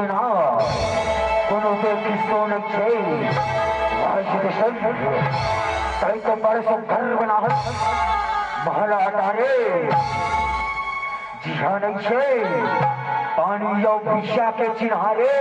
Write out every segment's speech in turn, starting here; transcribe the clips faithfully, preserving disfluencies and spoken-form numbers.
ना, कोनो के किस्तो नइ छे। आज के संग, तई तो बड़े सुघर बनावत, महला अटारे, जिहा नइ छे, पानी अउ भिक्षा के चिन्हा रे।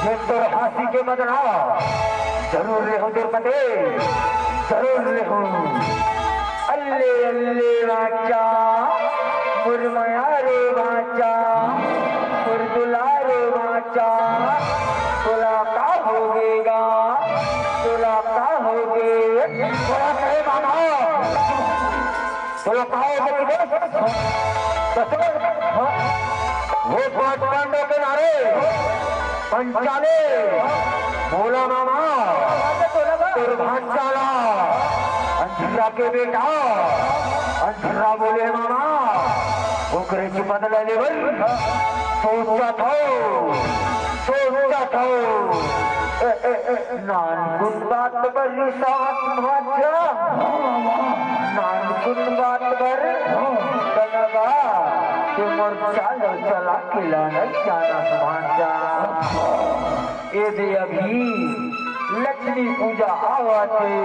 ये तोर हाँसी के बदला जरूर लेहूं तोर पते, जरूर लेहूं। अल्ले अल्ले बाचा, मुरमया रे बाचा, मुरदुला रे बाचा, तोला का होगे गा, तोला का होगे? तोला कहे मामा, तोला का होगे? वो पांच पांडव के नारे पंचाले, बोला मामा, तोर भांचा ला, अंधिरा के बेटा, अंधिरा बोले मामा, ओकरे से बदला लेवल सोचत हव, सोचत हव। ए, ए, ए, नानकुन बात बर रिसावत भांचा, नानकुन बात बर कनवा, ते मोर चाल चला के लानत जानस भांचा। ए दे अभी लक्ष्मी पूजा आवत हे,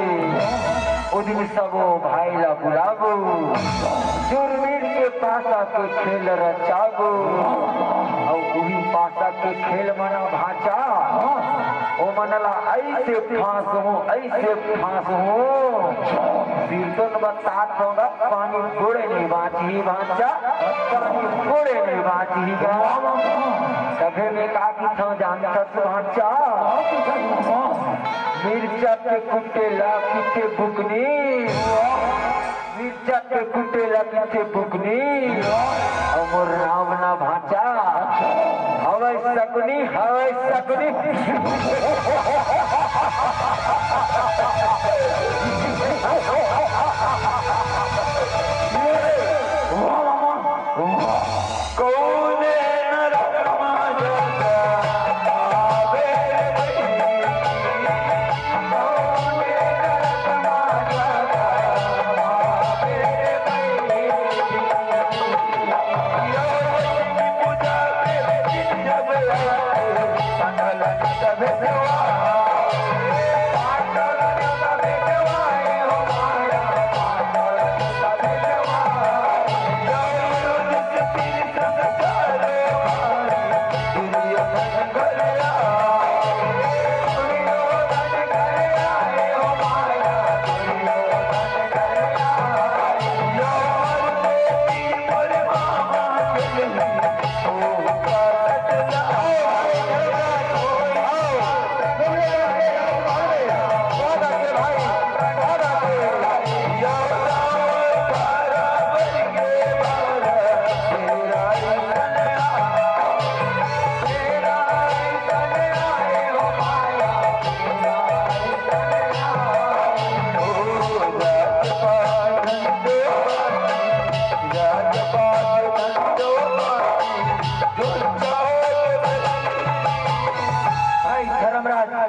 ओ दिन सबो भाई ला बुलाबो, जुरमीन के पासा के खेल रचाबो, अउ उही पासा के खेल मना भांचा, ओ मन ला अइसे फांसहूं, अइसे फांसहूं, सिरतोन बतात होगा, पानी गोड़े नहीं बांचही भांचा, पानी गोड़े नहीं बांचही गा। तभे में का किथंव जानथस भांचा? मिर्चा के कुटे ला किथे बुकनी, मिर्चा के कुटे ला किथे बुकनी, अउ मोर राम ना भांचा, हवय सकुनी, हवय सकुनी।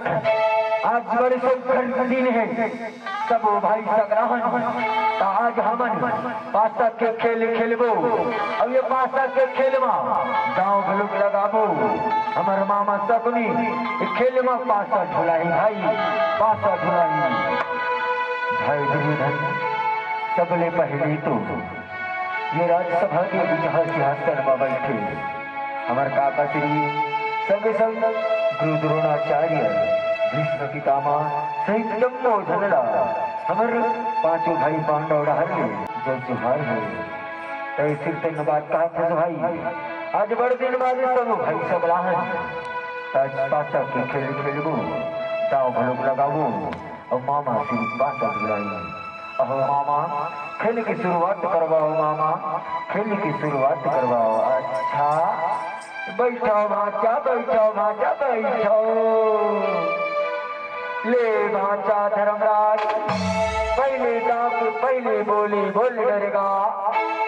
आज बड़े सुघर दिन हे, सब भाई सगराहन, त आज हमन पासा के खेल खेलबो। अब ये पासा के खेल मा दांव घलोक लगाबो। हमर मामा सकुनी ये खेल मा पासा ढुलाही भाई, पासा ढुलाही। भाई दुर्योधन, सबले पहले तो ये राजसभा के ऊंचा सिंहासन मा बैठे हमर काका श्री, संगे संग गुरु द्रोणाचार्य, भीष्म पितामह सहित जम्मो झन ला हमर पांचों भाई पांडव डहर ले जय जोहार हो। तय सिर तन बात कहा था भाई, आज बड़ दिन बाद सब भाई सब लाहन, आज पासा के खेल खेलबो, दांव घलोक लगाबो। अउ मामा सिरिफ पासा ढुलाई। अहो मामा, खेल की शुरुआत करवाओ मामा, खेल की शुरुआत करवाओ। अच्छा, बैठो भांचा, बैठो भांचा, बैठो। ले भांचा धर्मराज, पहले दांव के पहली बोली बोल डरेगा,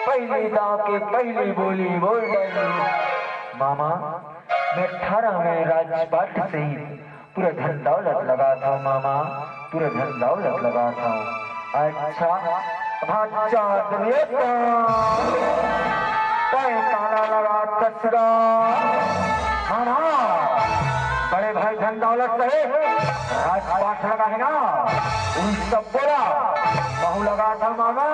पहले दांव के पहली बोली बोल डरेगा। मामा, मैं अठारह में राजपाट सहित पूरा धन दौलत लगात हंव मामा, पूरा धन दौलत लगात हंव। अच्छा, भांचा दुर्योधन, तैं काला लगात हस गा मामा, बड़े भाई धन दौलत सहित राजपाट लगा हे ना, उन सब बोला, महूं लगात हंव मामा,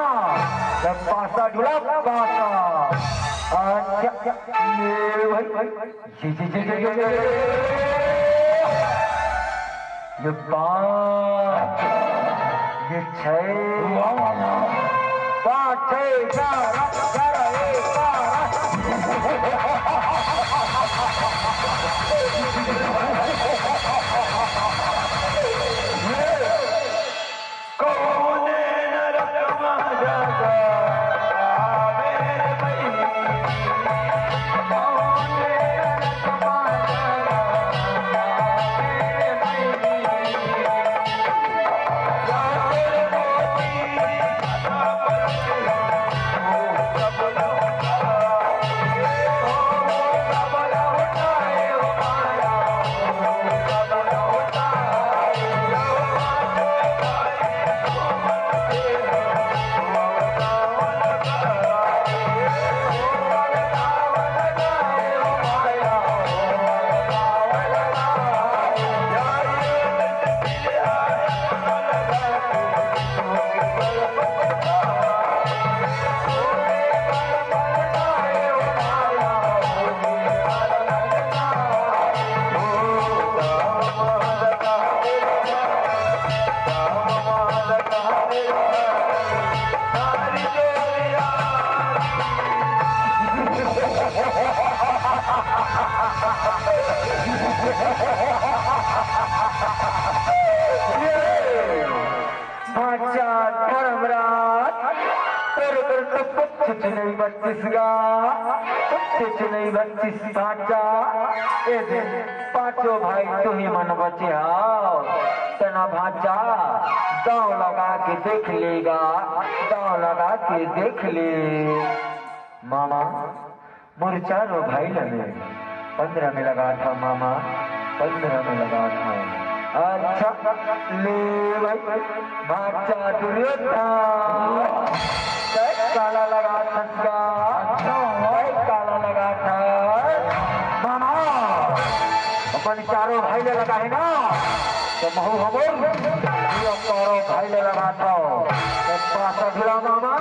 जब पासा ढुला पासा। अच्छा, ये भाई, ये, ये, ये, ये, ये, ये, ये, ये पाँच, ये छः, पाँच, छः, चार, चार, एक, चार। भांचा धर्मराज, तोर बर तो कुछ नहीं बचिस गा, कुछ नहीं बचिस भांचा। ए दे, पांचों भाई तुही मन बचे हव, तना भांचा, दांव लगा के देख ले गा, दांव लगा के देख ले। मामा, मोर चारों भाई ल मैं पंद्रह में लगात हंव मामा, पंद्रह में लगात हंव। अच्छा, ले भाई, भांचा दुर्योधन, तैं काला लगात हस गा, तैं काला लगात हस। मामा, अपन चारों भाई ल लगाहे ना, त महूं हमर ये चारों भाई ल लगात हंव। त पासा ढुला मामा,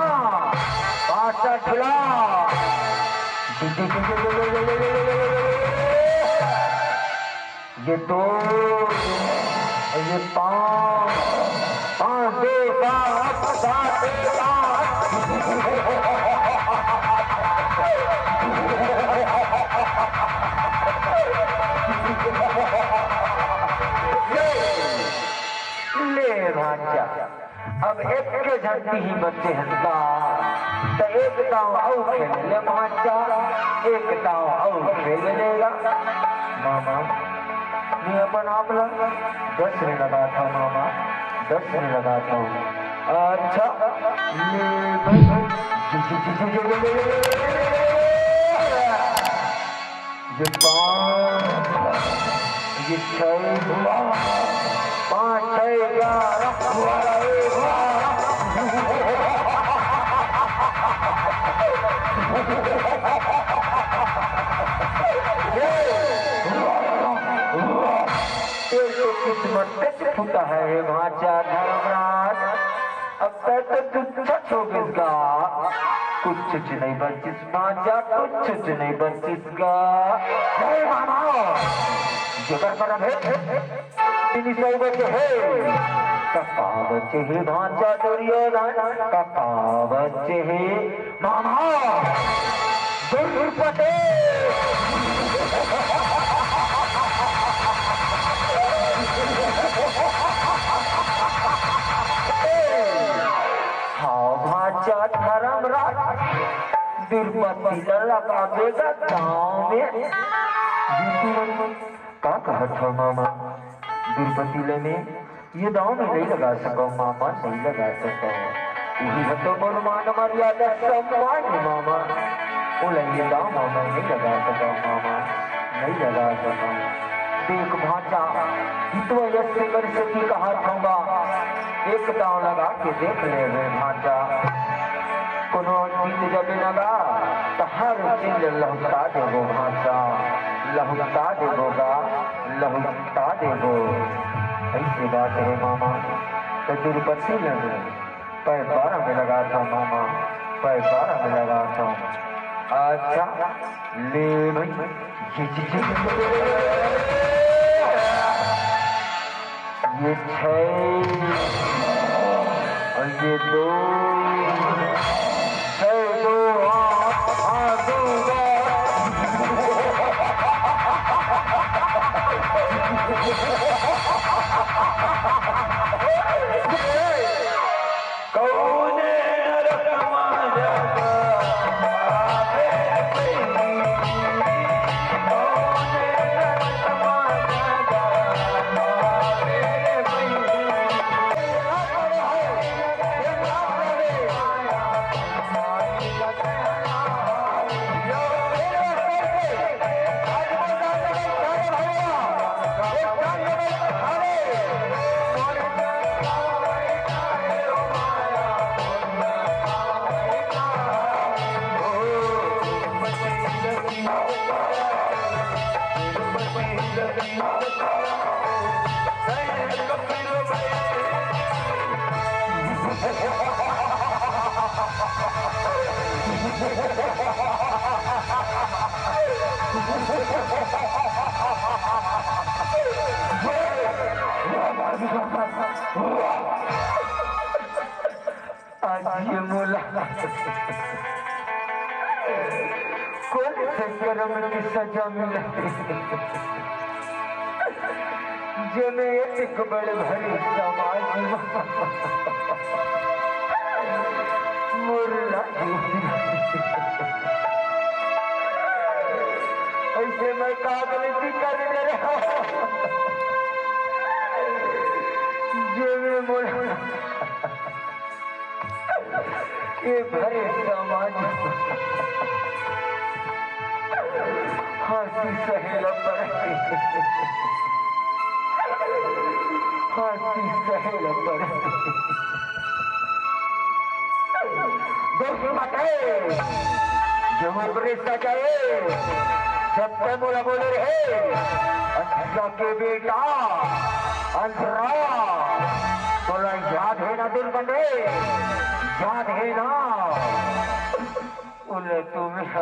पासा ढुला। ये दो, ये पाँच, पाँच दो सात, सात एक आठ। ले भांचा, अब एक के झन तिही बचे हन गा, त एक दांव अउ खेल ले भांचा, एक दांव अउ खेल ले गा। मामा, मैं अपन आप ला दस में लगात हंव मामा, दस में लगात हंव। अच्छा, ले भाई, ये पाँच, छः, पाँच, छः, ग्यारह, बारह, एक, बारह। तेरे तो किस्मत से फूटा है, हे भांचा धर्मराज। अब तक तो तू सच हो गया, कुछ नहीं बचिस भांचा, कुछ नहीं बचिस गा। हे मामा, जेकर पर अबे तीन सौ बचे हे, कका बचे हे भांचा दुर्योधन, कका बचे हे मामा, दुर्पते। हाँ भांचा धर्मराज, दुर्पति ला लगा देगा गाँव में। जीतू मन का कहत हव मामा? दुर्पति ल में ये दांव में नहीं लगा सकव मामा, नहीं लगा सकव। उही ह तो मोर मान मर्यादा सम्मान हे मामा। ओला ये दांव में नहीं लगा सकव मामा, नहीं लगा सकव। देख भांचा, हितवा यश से कर सकी कहत हव गा, एक दांव लगा के देख लेबे भांचा। कोनो जीत जबे न गा, त हर चीज लहुटा देबो भांचा, लहुटा देबो गा, लहुटा देबो। ऐसी बात हे मामा, त दुर्पति ल में पैपारा में लगा था मामा, पैपारा में लगा था। अच्छा, ले भाई, ये चीज ये छः और ये दो, छः दो आठ, आठ दो बारह। कौने नरक मा जाबो, आज ये मोला कोन से करम की सजा मिला, जेमे एतिक बड़ भरी समाज मा मोर लागी। ऐसे मैं का गलती कर डरे, जेमे मोला ये भरे समाज हंसी सहेला पर, हंसी सहेला पर। दोस्त मटे, जो ऊपरे सजाए, सबके मोला बोले रहे, अंधरा के बेटा, अंधरा। तोला याद हे ना दुर्पते? याद हे ना? उन्हें तुम्हें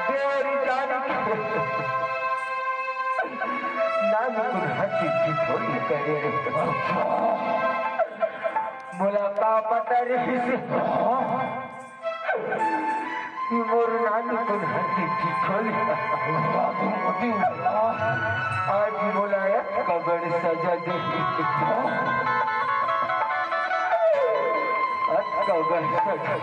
देवरी जान के नाम कुन हंसी ठिठोली करे रे। मोला का पता रहिस कि मोर नानी कुन हंसी ठिठोली। आज मोला अतका बड़ सजा दे, अतका बड़ सजा।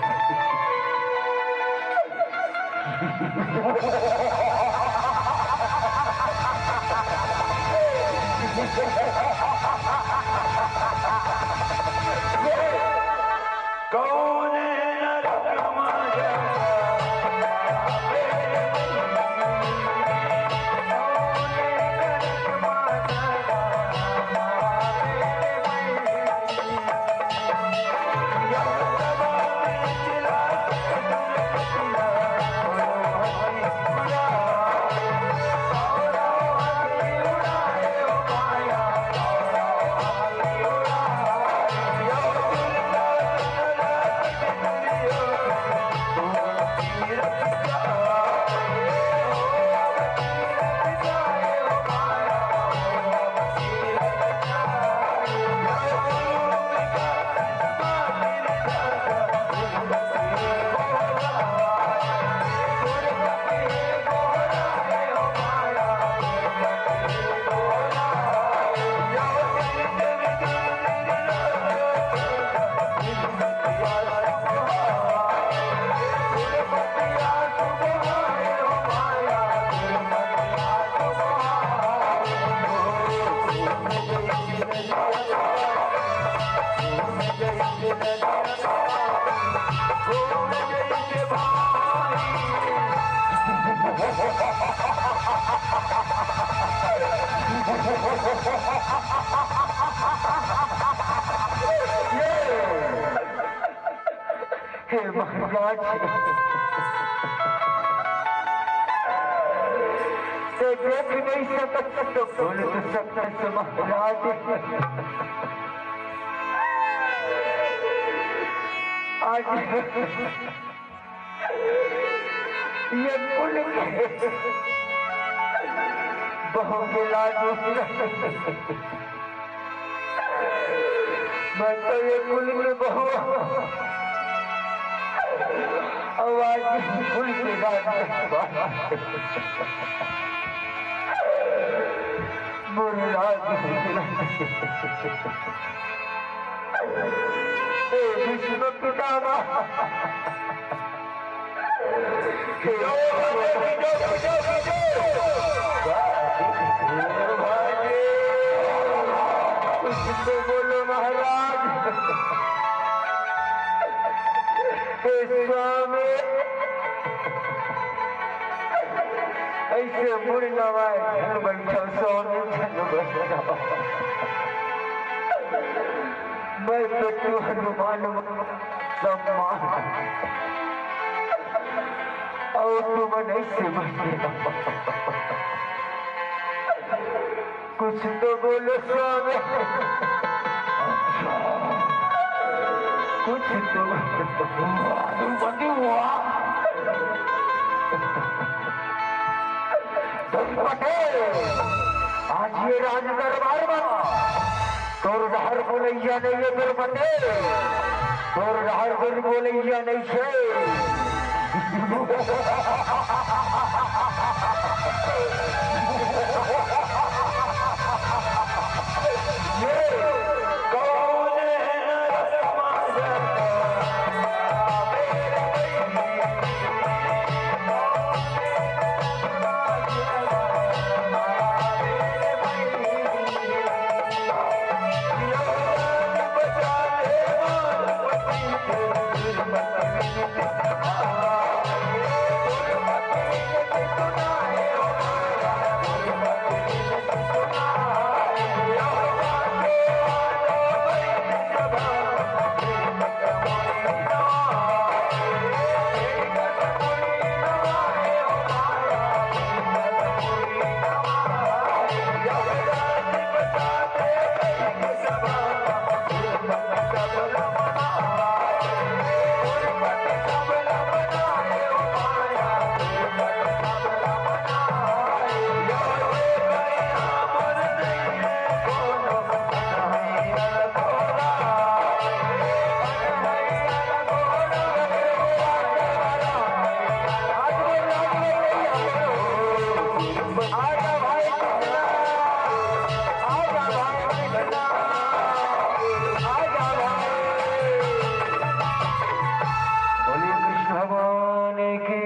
कौन नरक मा जाबो? हे महाराज, ते देख नहीं सकत तो बोल तो सकत हे महाराज। आज ये कुल के बहू के लाज उतरा। मैं तो ये कुल के बहू, आवाज कुल के राज। मोर लाज उतरा। हे भीष्म पितामह। हे कुछ तो बोलो महाराज। हे स्वामी, ऐसे मुड़ नवाए झन बैठा स्वामी, झन बैठा। मैं तो तू हनुमान सम्मान। अउ तुमन ऐसे बैठे। कुछ तो बोलो स्वामी। कुछ तो। वाह, द्रौपदी, वाह। द्रौपदी, आज ये राज दरबार में तोर डहर बोलैया नइ हे द्रौपदी, तोर डहर बोलैया नइ हे। बोलिए कृष्ण भगवान की।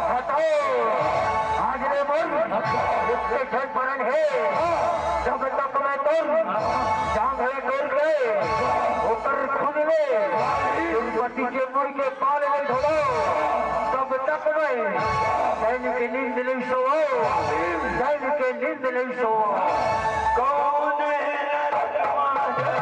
हटाओ। आज ले मन मुक्ति झन परन हे। जब तक मैं तुम जांघ ले टोर के ओकर खून ले तुम पति के मुड़ के पाल नहीं धोलो, तब तक मैं चैन के नींद नहीं सोओ, चैन के नींद नहीं सोओ। कौन है नरक माता?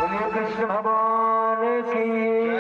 बोलिए कृष्ण भगवान की।